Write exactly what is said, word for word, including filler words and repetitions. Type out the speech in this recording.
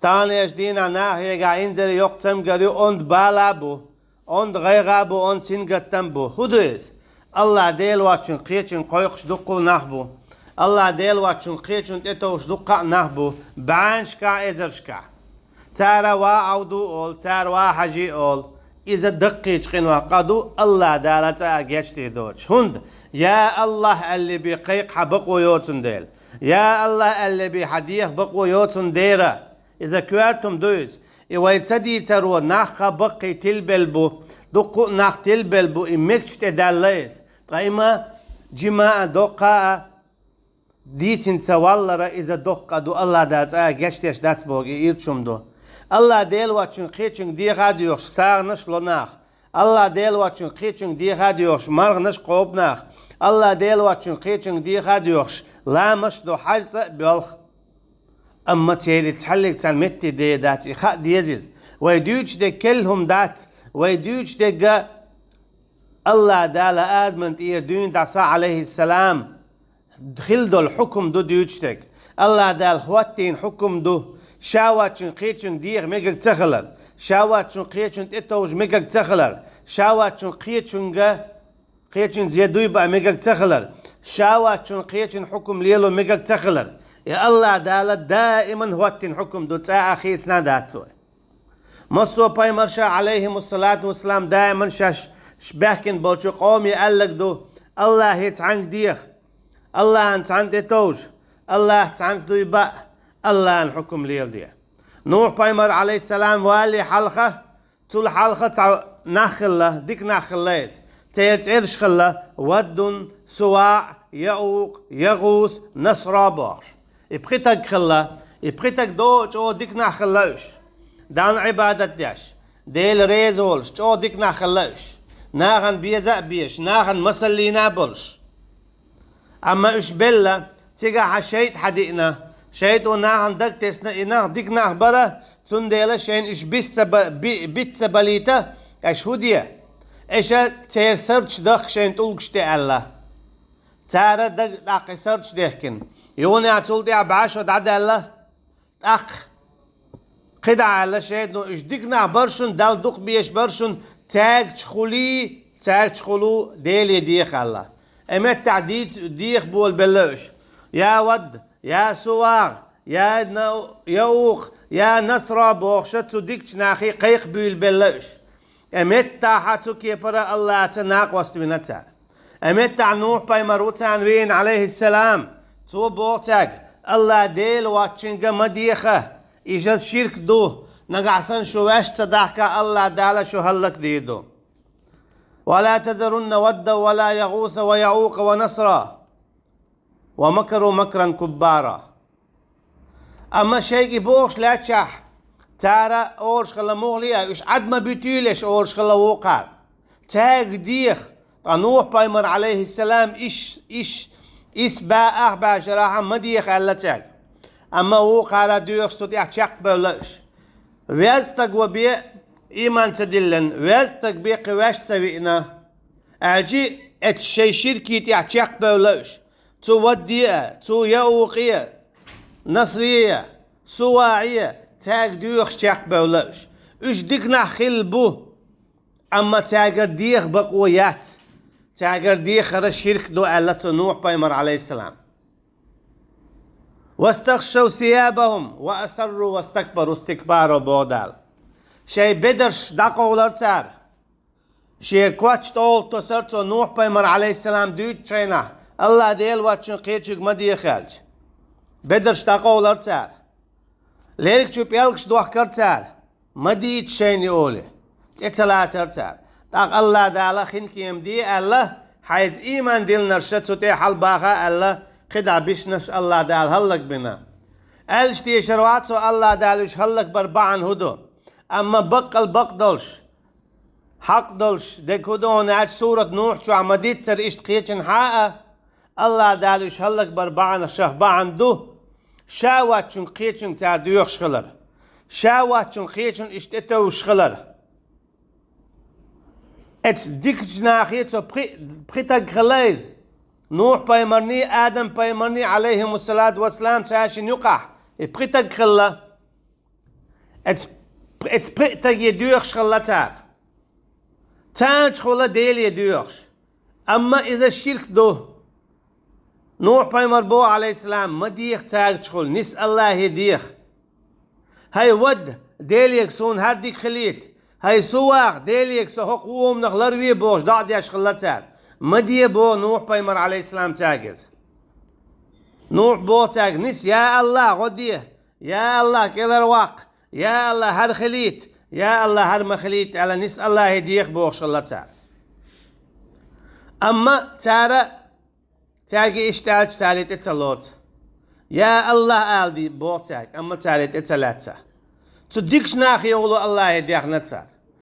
Таханлерчу дийнахь нахе гахь инзаре йоккха цамгар ю, онда бала а бу, онда гӀайгӀа а бу, онда сингаттам а бу. ХӀун ду иза? АллахӀ Дела воцчун кхечуьнга кхойкхуш дуккха а нах бу. АллахӀ Дела воцчун кхечунна тӀетовжуш дуккха а нах бу, бӀеннашкахь, эзаршкахь. Цара ва Ӏовду олу, цара ва Хьажи олу. Иза даккхийчу къинойх къа ду, АллахӀ Дала цӀа а гечдийр доцуш. ХӀунда, я АллахӀ аьлле бен кхайкха хьан бакъо йоцун дела. Я АллахӀ аьлле бен хьан деха бакъо йоцун дела. Иза коьртум ду иза. И вай ца дийцаро нах а баккхий тилбелла бу, дуккха а нах тилбелла бу, и мегаш тӀе даьлла иза. Ткъа и ма жима а, доккха а дийцина ца валлара, иза доккха къа ду, АллахӀ Дала цӀа а гечдеш дац боху и ирча хӀума ду. АллахӀ Дела воцчун кхечуьнга деха а доьхуш, сагӀанаш а ло наха. АллахӀ Дела воцчун кхечуьнга деха а доьхуш, марханаш а кхобу наха. АллахӀ Дела воцчун кхечуьнга деха а доьхуш, ламазаш а до, хьаьж цӀа а боьлху. Амма церан цхьаллиг цхьана метте де дац, и хаа деза иза. Вай дуьйцуш дерг керла хӀума дац, вай дуьйцуш дерг АллахӀ Дала Адаман тӀера дуьйна дӀаса, Ӏалайхиссалам, хилла долу хьукум ду дуьйцуш дерг. АллахӀ Дала хӀоттийна хьукум ду, ша воцчун кхечуьнга деха мегар ца хилар, ша воцчун кхечунна тӀетовжа мегар ца хилар, ша воцчун кхечуьнга, кхечуьнца зен дуй баа мегар ца хилар, ша воцчун кхечун хьукум лело мегар ца хилар. И АллахӀ Дала даиман хӀоттийна хьукум ду, цкъа а хийцина дац вай. Массо а пайхамарша, Ӏалайхимуссалату вассалам, даиман шаьш баьхкина болчу къоме аьлларг ду: АллахӀе цхьаьнга деха, АллахӀана цхьаьна тӀетовжа, АллахӀца цхьаьнца дуй баа, АллахӀан хьукум леладе. Нухь-пайхамар, Ӏалайхиссалам, валале хьалха, цул хьалха цхьа нах хилла, дика нах хилла иза. Церан цӀераш хилла: Ваддун, СуваӀ, ЯӀукъ, ЯгӀус, Насра бохуш. И пхи таг хилла, и пхи таг до чӀогӀа дика нах хилла уьш. Далла Ӏибадат деш, Дела реза волуш, чӀогӀа дика нах хилла уьш. Нахана беза а безаш, нахана масаллина а болуш. Амма уьш белла, цигахь шайтӀа хьадиъна, шайтӀо нахана дагатесна, и нах дика нах бара, цундела шайна уьш биц ца ба-, би-, биц ца балийта, аша хӀун де? Аша церан сардаш дахка шайна тӀулгаш тӀе аьлла. Цара дага тӀаккха и сардаш дехкина. Юха а цул тӀаьхьа бӀе шо дӀадаьлла, тӀаккха кхидӀа аьлла шайтӀано, уьш дика нах бара шуна, Далла дукха безаш бара шуна, цаьргачу хуьлий, цаьргачу хуьлу Деле деха аьлла. И меттехь дийца, деха болабелла уьш. Я Вадд, я СуваӀ, я На-, ЯӀукъ, я Насра бохуша, цу дикачу нахе кхайкхабуьйлабелла уьш. И меттахьа цу кепара АллахӀца накъост вина цара. И меттахь Нухь-пайхамар ву царна вийна, Ӏалайхиссалам. Цо боху цаьрга: АллахӀ Дела воцчуьнга ма деха, иза ширк ду, нагахь санна шу ваьшта ца дахка, АллахӀ Дала шу хӀаллакдийр ду. ولا تذرن ودا ولا يغوث ويعوق ونسرا ومكروا مكرا كبارا. Амма шайга и бохуш лаьттачахь, цара олуш хилла мухӀле а, уьш Ӏад ма буьтийла аша олуш хилла вукхара. Цаьрга деха, ткъа Нухь-пайхамар, Ӏалайхиссалам, иш, иш, ис баьа ах баьшарахьа ма деха аьлла цаьрга. Амма вукхара доьхуш цу тӀехь чекхбевлла уьш. Веза стаг ван бен, ийман ца диллина, веза стаг бен кхин ваьшта ца виъна, аьлчи эцу шайн ширкий тӀехь чекхбевлла уьш. Цу Вадде а, цу ЯӀукъе а, Насре а, СуваӀе а, цаьрга доьхуш чекхбевлла уьш. Уьш дика нах хилла бу, амма цаьргара деха бакъо яц. Цаьргара дехара ширк ду, аьлла цу Нухь-пайхамар, Ӏалайхиссалам. واستغشوا ثيابهم وأصروا واستكبروا استكبارا, боху Дала. Шайн бедарш дӀакъовлар цара. Шен коч тӀе тосар цо Нухь-пайхамар, Ӏалайхиссалам, дуьйцучу хенахь, АллахӀ Дела воцчуьнга кхечуьнга ма деха аьлча. Бедарш дӀакъовлар цара. Лерг чу пӀелгаш дохкар цара, ма дийца шайна и олий, тӀе ца лацар цара. ТӀаккха АллахӀ Дала хинкема де аьлла, хьайца ийман диллинарш цу тӀе хьалабаха аьлла, кхидӀа бишнарш АллахӀ Дала хӀаллакбина. Аьлча тешар вац цо, АллахӀ Дала уьш хӀаллакбар бахьана хӀун ду? Амма баккъал бакъ долуш, хьакъ долуш дерг хӀун ду хьуна аьлча, сурат Нухь чохь ма-дийццара иштта кхечанхьа а, АллахӀ Дала уьш хӀаллакбар бахьанашах бахьана ду, ша воцчуьнга кхечуьнга цара доьхуш хилар, ша воцчуьнга кхечунна иштта тӀетовжуш хилар. Эцу дикачу нахе цо пхи, пхи таг хилла иза. Нухь-пайхамарний, Адам-пайхамарний, Ӏалайхимуссалату вассалам, цаьршинна юкъахь и пхи таг хилла. Эц, эц пхи тӀаге доьхуш хилла цара. Царна чухула Деле доьхуш. Амма иза ширк ду. Нухь пайхамар бо, алейхиссалам, ма деха царга чухула, нис Аллахе деха. Хай вад, Делега суна хӀара дика хилийта. Хай су ваха, Делега со хӀокху къоманах ларве бохуш, доӀа деш хилла цара. Ма де бо Нухь пайхамар, алейхиссалам, царга иза. Нухь бо царга, нис, я Аллах, гӀо де, я Аллах, кӀелара ваккха, я Аллах, хӀара хилийта, я Аллах, хӀара ма хилийта, аьлла, нис Аллахе деха бохуш хилла цара. Амма цара, цаьрга иштта аьлча, царе тӀе ца лоцу. Я Аллах, ала де боху цаьрга, амма царе тӀе ца лаьцна. Цу дикачу нахе гӀуллакх Аллахе дехна цара.